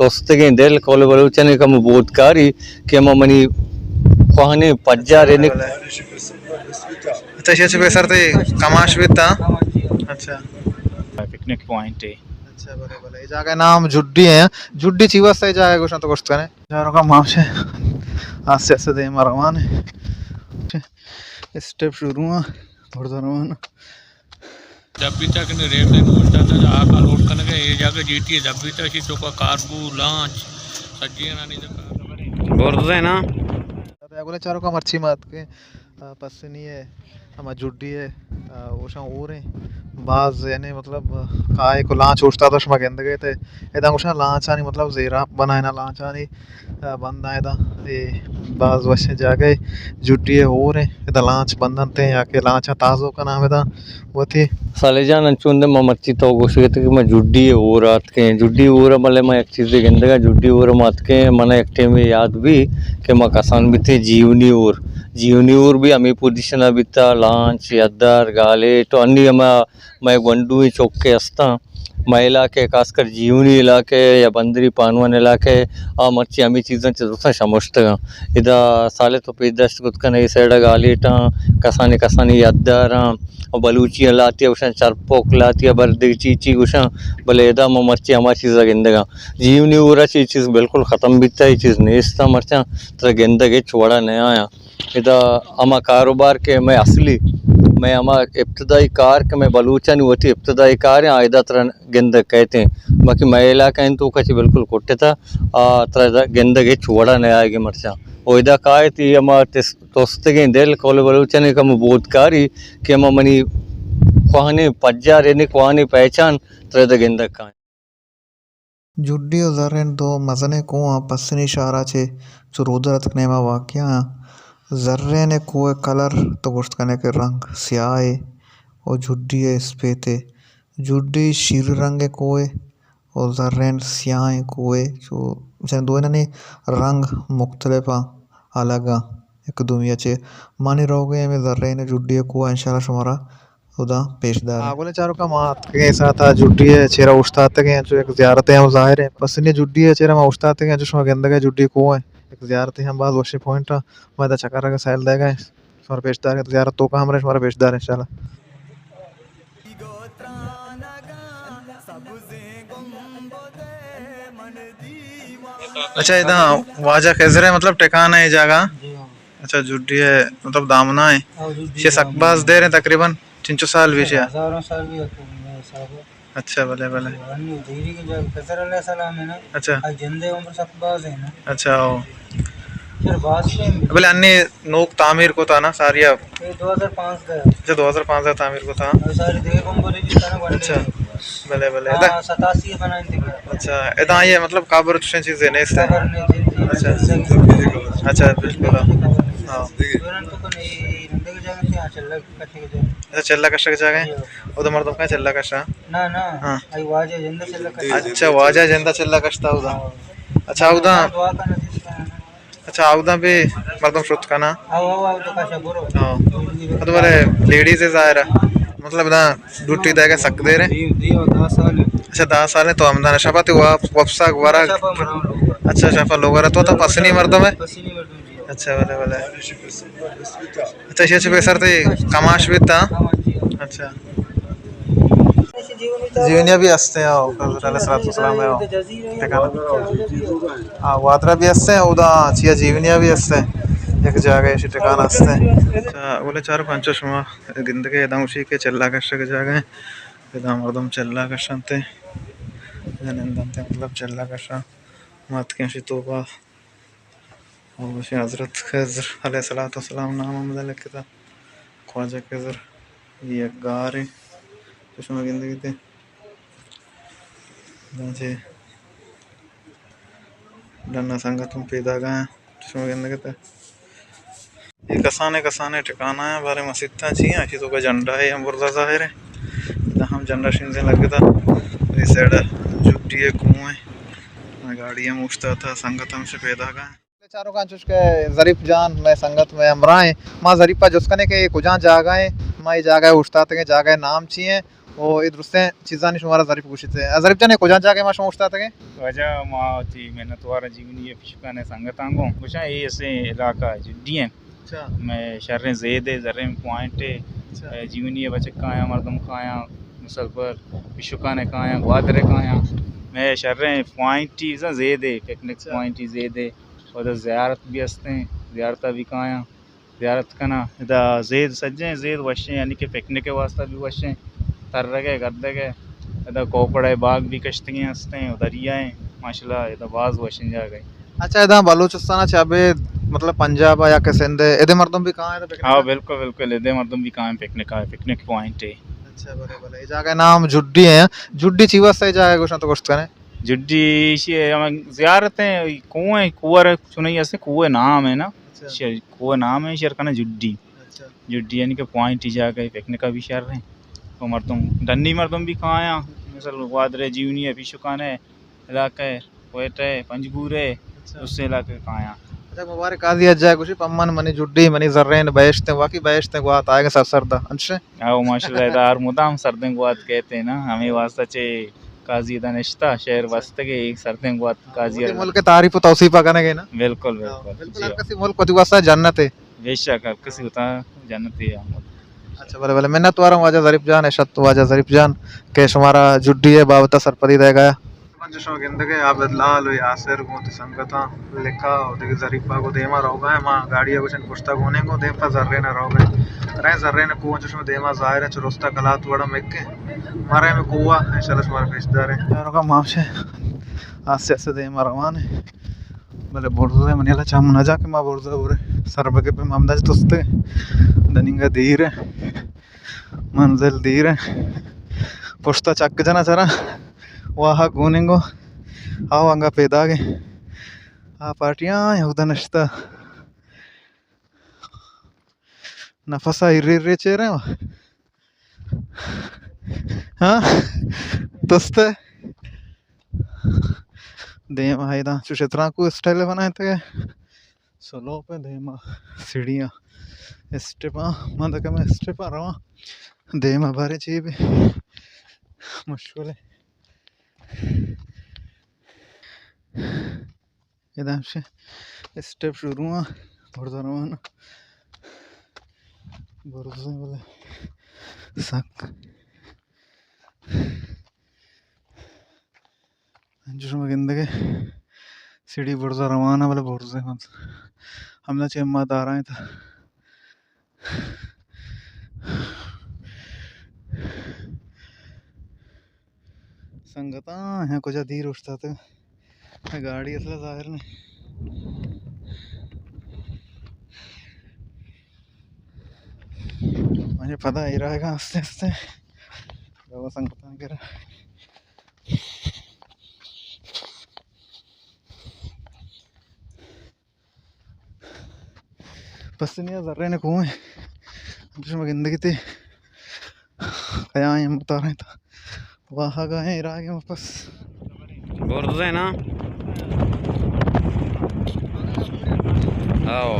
تستگیں دل، قول بلوچانی کم بودکاری کہ ہما منی کوہنیں پجار یعنی۔ اچھا، ایشی چہ پیسر تئی کماش بیتا؟ اچھا۔ پکنک پوائنٹ ہے۔ اچھا، بلے، بلے۔ اے جاگہ نام جڈی ہے۔ جڈی چی واسطہ اے جاگہ گوشن تو گوشت کنے؟ چاروکا ماش ہے۔ آستے آستے دیم روان ہے۔ اسٹیپ شروع ہیں۔ بڑا روان۔ دبی تک نے ریل دے موجتا تھا، آ کا لوڈ کنگا، اے جاگہ جیتی ہے، دبی تک اسی توکا کارگو، لانچ، سجی انانی تک۔ برز ہے نا؟ اگلے چاروکا مرچی مات کے، آ، پسنی ہے، ہما جڈی ہے، آ، اوشاں ہور ہیں۔ باز یعنی مطلب کائے کو لانچ اوشتا تو شما گندگے تے، ادا گوشاں لانچانی مطلب زیرا بنائنا لانچانی۔ بنداں ادا، اے باز وشیں جاگہے، جڈی ءِ ہور ایں۔ ادا لانچ بندنت ایں یا کہ لانچاں تازو کناں ہمدا وتی۔ صالح جان، انچو اندے ما مرچی تو گوشگ ات کہ ما جڈی ءِ ہور آتکیں۔ جڈی ءِ ہور ءَ بلے ما یک چیزے گندگ ءَ، جڈی ءِ ہور ءَ ما اتکیں، من ءَ یک ٹیمے یات بی کہ ما کسان بیتیں جیونی ہور۔ جیونی ہور بھی ہمے پوزیشن ءَ بیتا، لانچ، یدار، گالیٹ، انی ہما مئے گونڈوئیں چک کہ استاں، مئے علاقہ ءَ، خاص کر جیونی علاقہ ءَ یا بندری پانوان علاقہ ءَ، آ مرچی ہمے چیزاں چہ درستاں شمشتگ اَں۔ ادا سالے تو پیش داشت کت کن، اے سائیڈ ءَ گالیٹاں، کسانیں کسانیں یداراں، و بلوچی ءَ لہتے ءَ گوشاں چرپک، لہتے ءَ بردگ چی چی گوشاں، بلے ادا ما مرچی ہما چیز ءَ گندگ اَں۔ جیونی ہور ءَ چہ اے چیز بالکل ختم بیتہ، اے چیز نیست اَں، مرچاں ترا گندگ ہچ وڑ ءَ نیایاں۔ ادا ہما کاروبار کہ مئے اصلی، مئے ہما ابتدائی کار کہ مئے بلوچانی وتی ابتدائی کار ایں، آ ادا ترا گندگ کئیت ایں۔ باقی مئے علاقہ ایں توکا چہ بالکل کٹتہ، آ ترا ادا گندگ ہچ وڑا نیایگ ایں مرچاں۔ او ادا کائیت، اے ہما تس-، تستگیں دل، قول بلوچانی کم بودکاری کہ ہما منی کوہنیں پجار یعنی کوہنیں پہچان ترا ادا گندگ کائیں۔ جڈی و زرین دو مزنیں کوہ آں، پسنی شہر ءَ چہ چو رودر اتک نیما واقع آں۔ زرین ءِ کوہ ءِ کلر تو گوشت کنے کہ رنگ سیاہ ءَ و جڈی ءِ اسپیت ءَ۔ جڈی شیری رنگ ءِ کوہ ءَ و زرین سیاہیں کوہ ءَ۔ چو چہ دوئینانی رنگ مختلف آں، الگ آں یک دومی ءَ چہ۔ مانی روگ ءَ ہمے زرین ءُ جڈی ءِ کوہ ءَ، انشاءاللہ شمارا اودا پیش داریں۔ آ، گلیں چاروکاں، ما اتکگیں اے ساعت ءَ جڈی ءِ چیرا اوشتاتگیں، انچو یک زیارتے ہم ظاہر ایں۔ پسنی ءِ جڈی ءِ چیرا ما اوشتاتگیں، انچو شما گندگ ءَ جڈی کوہ ایں۔ یک زیارتے ہم باز وشیں پوائنٹ ایں۔ ما ادا چکرگ ءُ سیل دئیگ ءَ ایں۔ شمارا پیش داریں، زیارت توکا ہم رئیں، شمارا پیش داریں انشاءاللہ۔ اچھا، ادا واجہ خضر ءِ مطلب ٹھکانہ اے جاگہ؟ جی ہاں۔ اچھا، جڈی ءِ مطلب دامنا ایں۔ ہاں، جڈی اے سک دامنا۔ باز دیر ایں، تقریباً چنچو سال بیش ایں؟ ہزاروں سال بھی ہوتے ہیں، میرے حساب سے۔ اچھا، بلے، بلے۔ ہنو دیری کے جو خضر علیہ السلام ہے نا، اچھا۔ آ جندے عمر سک باز ہے نا۔ اچھا، او۔ پھر باز ٹائم بلے انی نوک تعمیر کتا نا ساری ءَ؟ اے دو ہزار پانزدہ۔ اچھا، دو ہزار پانزدہ تعمیر کتا۔ او ساری دیگہ بمبو دی جتا نا گونڈے۔ اچھا، بلے، بلے۔ ہاں، ادا ستاسی بنائیں دیگہ۔ اچھا، ادا اے مطلب قبر چشیں چیزے نیست ایں؟ قبر نہیں، جی، جی، اچھا۔ جی، جی۔ اچھا، بالکل۔ ہاں۔ دوران تو کو نہیں، رندے کے جاگہ سے، ہاں، چل رہا ہے۔ اچھا، چلہ کشگ جاگہ ایں؟ جی۔ اودا مردم کائیں چلہ کشاں؟ نا، نا۔ ہاں۔ اے واجہ جندہ چلہ کشتا۔ اچھا، واجہ جندہ چلہ کشتا اودا۔ ہاں۔ اچھا، اودا۔ دعا کرنا جس کا۔ اچھا، اودا بھی مردم شت کنا؟ ہاں، ہاں، ہاں، تو کشا برو۔ ہاں۔ تو بلے لیڈیز ایں ظاہر ایں۔ مطلب ادا ڈیوٹی دئیگ ءَ سک دیر ایں؟ جی، جی، دہ سال ایں۔ اچھا، دہ سال ایں تو ہمدا نہ شپا تے واپ-، واپسا ورا؟ شپا مراں لوگ۔ اچھا، شپا لوگ ورا۔ تو، تو پسنی مردم ئے؟ پسنی مردم۔ اچھا، بلے، بلے۔ اچھا، ایشی چہ پیسر تئی کماش بیتا؟ اچھا۔ جیونی ءَ بھی است ایں، او، حضور علیہ الصلوۃ والسلام ءِ، او، ٹھکانہ۔ ہاں، وادرا بھی است ایں، اودا چیا جیونی ءَ بھی است ایں۔ یک جاگہ ایشی ٹھکانہ است ایں۔ اچھا، بلے چاروکاں، انچو شما گندگ ءَ، ادا گوشی کہ چلہ کشگ جاگہ ایں۔ ادا مردم چلہ کشنت، ادا نندنت، مطلب چلہ کشاں۔ ما اتکیں ایشی توکا۔ او، ایشی حضرت خضر علیہ الصلوۃ والسلام نام ہمدا لکھتا۔ خواجہ خضر، اے یک گارے، چو شما گندگے تے۔ داں چہ ڈنا سنگت ہم پیداگ ایں، چو شما گندگے تے۔ اے کسانیں کسانیں ٹھکانہ ایں، بارے مسیتاں چی ایں، ایشی توکا جھنڈا ایں، ہم برزا ظاہر ایں۔ ادا ہم جھنڈا شنزیں لگتا۔ اے سائیڈ جڈی ءِ کوہ ایں۔ گاڑی ہم اوشتاتا، سنگت ہم چہ پیداگ ایں۔ چاروکاں، چوش کہ ظریف جان مئے سنگت، مئے ہمراہ ایں، ما ظریف ءَ جست کنیں کہ اے کجام جاگہ ایں، ما اے جاگہ ءَ اوشتاتگیں، جاگہ ءِ نام چی ایں؟ او اے درستیں چیزانی شمارا ظریف گوشیت۔ ظریف جان، اے کجا جاگہ ما شما اوشتاتگیں؟ واجہ ما وتی منتوار جیونی ءِ پیشکان ءِ سنگتاں گوں گوشاں، اے اسے علاقہ جڈی ایں۔ اچھا۔ مئے شریں زید ءِ، زریں پوائنٹ ءِ، اچھا۔ جیونی ءِ بچک کایاں، مردم کایاں، مسافر، پیشکان ءَ کایاں، گوادر ءَ کایاں۔ مئے شریں پوائنٹ ای زید ءِ، پکنک، اچھا۔ پوائنٹ ای زید ءِ۔ اودا زیارت بھی ہستیں، زیارت ءَ بھی کایاں، زیارت کناں۔ ادا زید سجیں، زید وشیں، یعنی کہ پکنک ءِ واسطہ بھی وشیں۔ ترگ ءَ، گردگ ءَ، ادا کوپڑ ءِ باغ بھی کشتگیں ہستیں، دریا ایں، ماشاءاللہ ادا باز وشیں جاگہ ایں۔ اچھا، ادا بلوچستان ءَ چہ ابید، مطلب پنجاب ءَ یا کہ سندھ ءَ، ادے مردم بھی کایاں ادا پکنک ءَ؟ ہاں، بالکل، بالکل، ادے مردم بھی کایاں پکنک ءَ، پکنک پوائنٹ ایں۔ اچھا، بلے، بلے۔ اے جاگہ ءِ نام جڈی ایں۔ جڈی چی واسطہ اے جاگہ گوشاں تو گوشت کنے؟ جڈی ایشی ءِ ہم زیارت ایں، کوہ ایں، کوہ ءَ چنئی ہستیں، کوہ ءِ نام ایں نا۔ اچھا۔ شر-، کوہ ءِ نام ایں، شر کنا جڈی۔ اچھا۔ جڈی یعنی کہ پوائنٹ ای جاگہ ایں، پکنک ءَ بھی شر ایں۔ او مردم، ڈنی مردم بھی کایاں، مثل گوادر ءِ، جیونی ءِ، پیشکان ءِ علاقہ ءِ، کوئٹہ ءِ، پنجگور ءِ، اچھا۔ اس علاقہ ءَ کایاں۔ اچھا، مبارک قاضی حاجی ءَ گوشی، پمن منی جڈی، منی زرین بہشت ایں، واقعی بہشت ایں، گوات آئیگ ءَ سر سرد ءَ، انچش ایں؟ او ماشاءاللہ، ادا ہر مدام سردیں گوات کئیت نا، ہمے واسطہ چہ قاضی ادا نشتہ، شہر، اچھا۔ بستگ ءَ، اے سردیں گوات قاضی وتی ءَ۔ ملک ءِ تعریف و توصیف ءَ کنگ ءَ نا؟ بالکل، ہاں، بالکل، بالکل، جی ہر ہاں۔ کسی ملک وتی واسطہ جنت ایں۔ بے شک، ہر کسی وتا جنت ایں۔ اچھا، بلے، بلے، منت وارم واجہ ظریف جان، اشت واجہ ظریف جان کہ شمارا جڈی ءِ بابت ءَ سرپدی دئیگ ءَ۔ انچو شما گندگ ءَ عابد لال و یاسر گوں وتی سنگتاں لکھا و دگہ ظریفا گوں دیما روگا ایں، ما گاڑی ءَ گوشن پشتا گونیں گوں دیم پہ زرین ءَ روگا ایں۔ رئیں زرین ءِ کوہ انچو شما دیما ظاہر ایں، چو رستا کلات وڑا مکیں۔ ما رئیں ہمے کوہ ءَ، انشاءاللہ شمارا پیش داریں۔ یارو کا ماں سے آستے آستے دیما روان ایں۔ بلے برز ءَ منی لا چم نہ جا کہ ما برز ءَ بریں۔ سر بگے پہ ممداج تستے۔ دنینگا دیر ایں۔ منزل دیر ایں۔ پشتا چک جنا چرا۔ واہگ گوننگو۔ آو انگا پیداگ ایں۔ آ پارٹیاں یودا نشتا۔ نفس ءَ ارے ارے چیریں۔ ہاں؟ تست ءَ۔ دیم ءَ ایداں چوش ترانکو اسٹائل بنائینتگ ءَ۔ سلوپ ءَ، دیم ءَ سیڑھیاں، اسٹیپاں، من دکہ میں اسٹیپاں رواں۔ دیم ءَ باریں چی بھی مشکل ایں۔ ادا ہمشہ اسٹیپ شروع آں، برزا روان آں۔ برزیں بلے سک۔ انچو شما گندگ ءَ سیڑھی برزا روان آں، بلے برزیں بنت۔ ہمدا چہ ما دارائیں تا سنگتاں، ہاں، کجا دیر اوشتاتگ۔ گاڑی اصلا ظاہر نہیں۔ مجھے پتا ہی رہے گا آستے آستے۔ لوگوں سنگتاں کرا۔ پسنی ءَ زرین کوہ ایں۔ انچو شما گندگی تے۔ کیا ایں متاریں تا۔ واہگا ایں، راگیں واپس۔ برزے نا؟ آو۔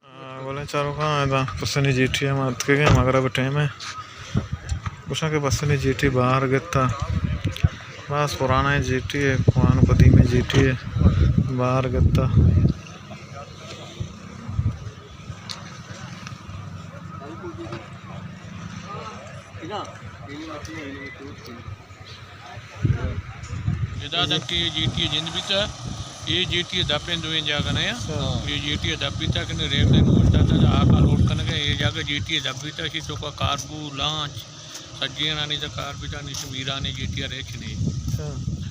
آ، گلیں چاروکاں، ادا پسنی جیٹی ءَ ما اتکگیں، مغرب ٹائم ءَ۔ گوشاں کہ پسنی جیٹی بہر گتا۔ باز پرانیں جیٹی ءَ، کوہن قدیمیں جیٹی ءَ، بہر گتا۔ ادا داں کہ اے جیٹی ءِ جند بیتہ، اے جیٹی ءِ دپ ایں، دوئیں جاگہ نہ ایں۔ اچھا۔ اے جیٹی ءِ دپ بیتہ کہ ریل دے نوشتہ تھا، آ کا لوڈ کنگ ءَ، اے جاگہ جیٹی ءِ دپ بیتہ، اسی چوکا کارگو، لانچ، سجینانی تہ کار بیتہ، نی میرانی جیٹی ءَ ریچ نہیں۔ اچھا۔